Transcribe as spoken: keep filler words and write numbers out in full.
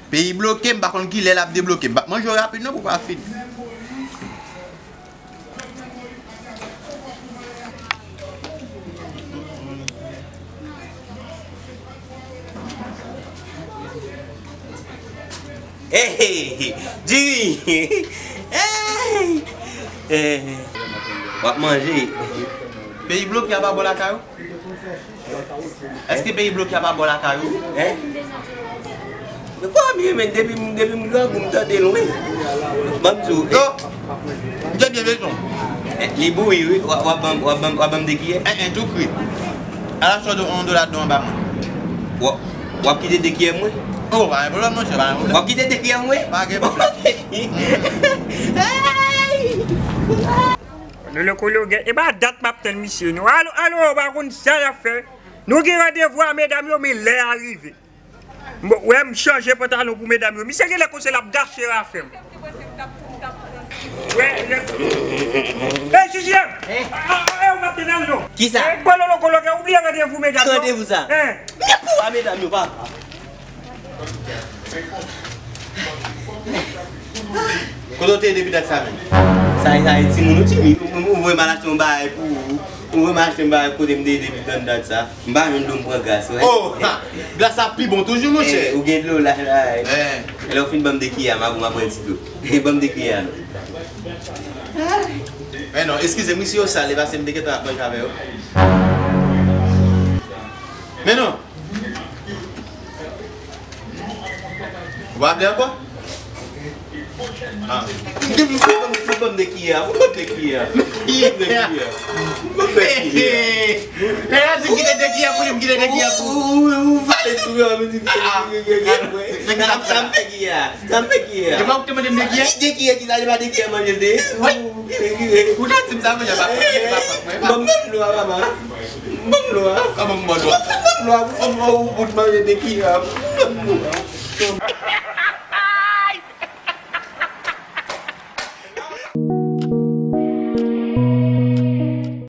Peyi bloke, m pa konn kilè l ap debloke. M p ap manje w rapid non pou w pa fin. Hey, Jimmy! Hey! Hey! W ap manje. Peyi bloke a pa bò lakay ou? Èske peyi bloke a pa bò lakay ou? Hein? Men kwa m ye, men depi m, depi m grangou, m tande l, wi. Ban m di w, eh. Yo! M te byen bezwen. Eh, li bouyi, wi. W a, w a ban m, w a ban m, w a ban m de kiyè? En, en, tou kri. Ala sòt yon dola dlo anba mwen. W a, w ap kite de kiyè mwen? Oh, pa gen pwoblèm, monchè, pa gen pwoblèm. W ap kite de kiyè mwen? Pa gen pwoblèm. Hey! Nou le kolo gen, e pa dat m ap tann misye, non. Alo, alo, ou pa konn sa y ap fè. Nou gen randevou a medam yo, men lè a rive. M wè m chanje pantalon pou medam yo. Misye genlè konse l ap gache afè m. Wè, lè. Hey, Jijiyèm! A, a, a, ou p ap tann al non. Kisa? E, kolo, kolo, gen, ou bliye randevou medam yo. Ki randevou sa? Hein? Men pou a medam yo, papa. Kote w te ye depi dat sa menm? Sa, sa e timoun ou timoun. Ou, ou, ou voye m al achte yon bagay pou ou. Ou voye m achte yon bagay kote m te ye depi tann dat sa. M pa jwenn dlo m pran glas, wè. Oh, ha! Glas la pi bon toujou, monchè. Eh, ou gen dlo la, la. Eh. Lè w fin ban m de kiyè a, m a, m a pran ti dlo. Ban m de kiyè a, non. Men non, eskize m, wi, si yo sal, e paske m te gentan ap manje avè yo. Men non. Ou pa vle ankò? Ah. M te di, fè ban m, fè ban m de kiyè a, fè ban m de kiyè a. Fè ban m de kiyè a. Fè ban m de kiyè a. Lè y ap di m kite de kiyè pou li, m kite de kiyè pou ou. Ou, ou, ou vale tou, yo, m di, ah, ah. Nèg la ap sa m fè kiyè a. Sa m fè kiyè a. E pa ou ki te mande m de kiyè? De kiyè ki sa, e pa de kiyè manje de. Wi. Ou ta di m sa, mwen, pa fòt mwen, pa fòt mwen. Ban m, ban m dlo a, papa. Ban m dlo a. Kòman m ban dlo a? Ban m dlo a, ou, ou, ou manje de kiyè a. Ban m dlo a.